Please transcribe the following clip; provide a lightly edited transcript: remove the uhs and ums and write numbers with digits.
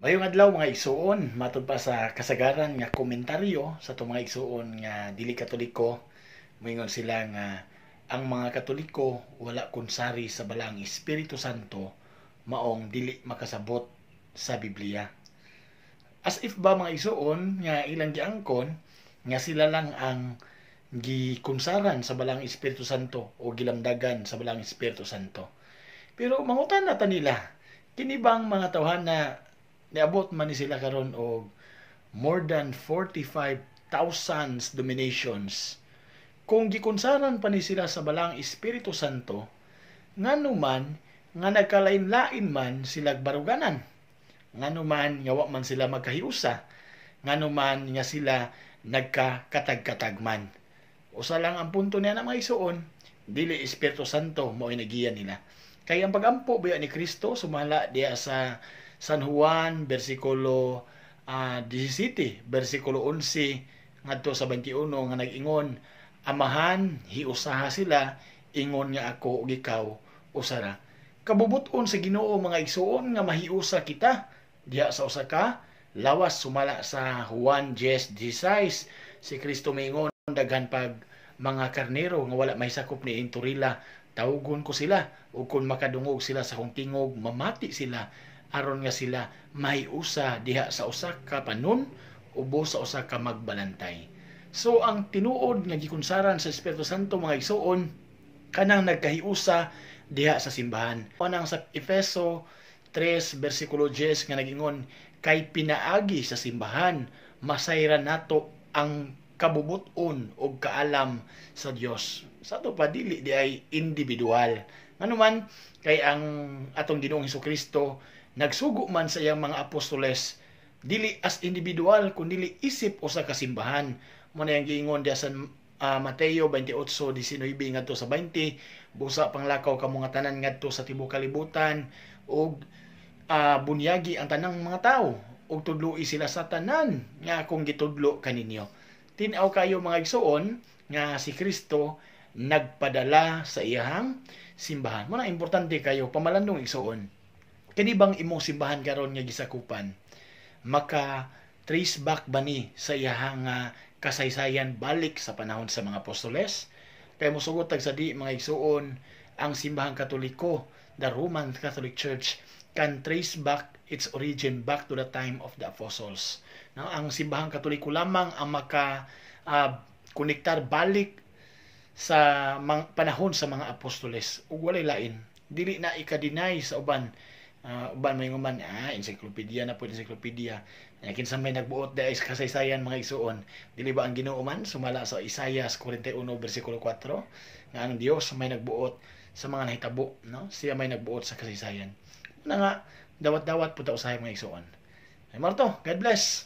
Mayong adlaw, mga igsuon. Matod pa sa kasagaran nga komentaryo sa atong mga igsuon nga dili Katoliko, moingon sila nga ang mga Katoliko wala kunsari sa Balaang Espiritu Santo, maong dili makasabot sa Biblia. As if ba, mga igsuon, nga ilang giangkon nga sila lang ang gikunsaran sa Balaang Espiritu Santo o gilamdagan sa Balaang Espiritu Santo. Pero mangutan na ta nila, kini bang mga tawhan na niabot man ni sila karon og more than 45,000 dominations, kung gikunsaran pa ni sila sa Balaang Espiritu Santo, ngano man nga nagkalain-lain man sila baruganan? Ngano man nga wa man sila magkahiusa? Ngano man nga sila nagkakatag-katag man? Usa lang ang punto niya na, mga igsuon, dili Espiritu Santo mao nagiya nila. Kay ang pagampo biya ni Kristo sumala diya sa San Juan versikulo 17 versikulo 11 ngadto sa 21 nga nag-ingon, "Amahan, hiusaha sila ingon nga ako ug ikaw usa ra." Kabubut-on sa Ginoo, mga igsuon, nga mahiusa kita diha sa usa ka lawas sumala sa Juan 10:16. Si Kristo miingon, "Daghan pag mga karnero nga wala may sakop ni inturila, tawgon ko sila ug kun makadungog sila sa akong tingog, mamati sila," aron nga sila mahiusa diha sa usa ka panon ubos sa usa ka magbalantay. So ang tinuod nga gikunsaran sa Espiritu Santo, mga igsuon, kanang nagkahiusa diha sa simbahan. Anang sa Efeso 3 versikulo 10 nga nagingon, "Kay pinaagi sa simbahan masayran nato ang kabubuton og kaalam sa Dios." Sa ato pa, dili di ay individual. Nganuman kay ang atong Ginoong Hesukristo nagsugo man sa iyang mga apostoles dili as individual kundi isip usa ka simbahan. Mo na yang giingon diha sa Mateo 28:19 ngadto sa 20, "Busa panglakaw kamo nga tanan ngadto sa tibuok kalibutan ug bunyagi ang tanang mga tawo ug tudloi sila sa tanan nga akong gitudlo kaninyo." Tin-aw kayo, mga igsuon, nga si Kristo nagpadala sa iyahang simbahan. Mo na importante kayo pamalandong, igsuon. Kini bang imong simbahan karon nga gisakupan, maka trace back ba ni sa iyahang kasaysayan balik sa panahon sa mga apostoles? Kay mosugot tag sa di, mga igsuon, ang Simbahang Katoliko, the Roman Catholic Church, can trace back its origin back to the time of the apostles. No, ang Simbahang Katoliko lamang ang maka konektar balik sa panahon sa mga apostoles ug walay lain. Dili na ika-deny sa uban. Uban may man, encyclopedia na po, encyclopedia. Kinsa may nagbuot di sa kasaysayan, mga igsuon? Dili ba ang Ginoo man sumala sa Isaias 41 bersikulo 4 nga ang Dios may nagbuot sa mga nahitabo, no? Siya may nagbuot sa kasaysayan. Una nga dawat-dawat po ta usahay, mga igsuon. Ay marto, God bless.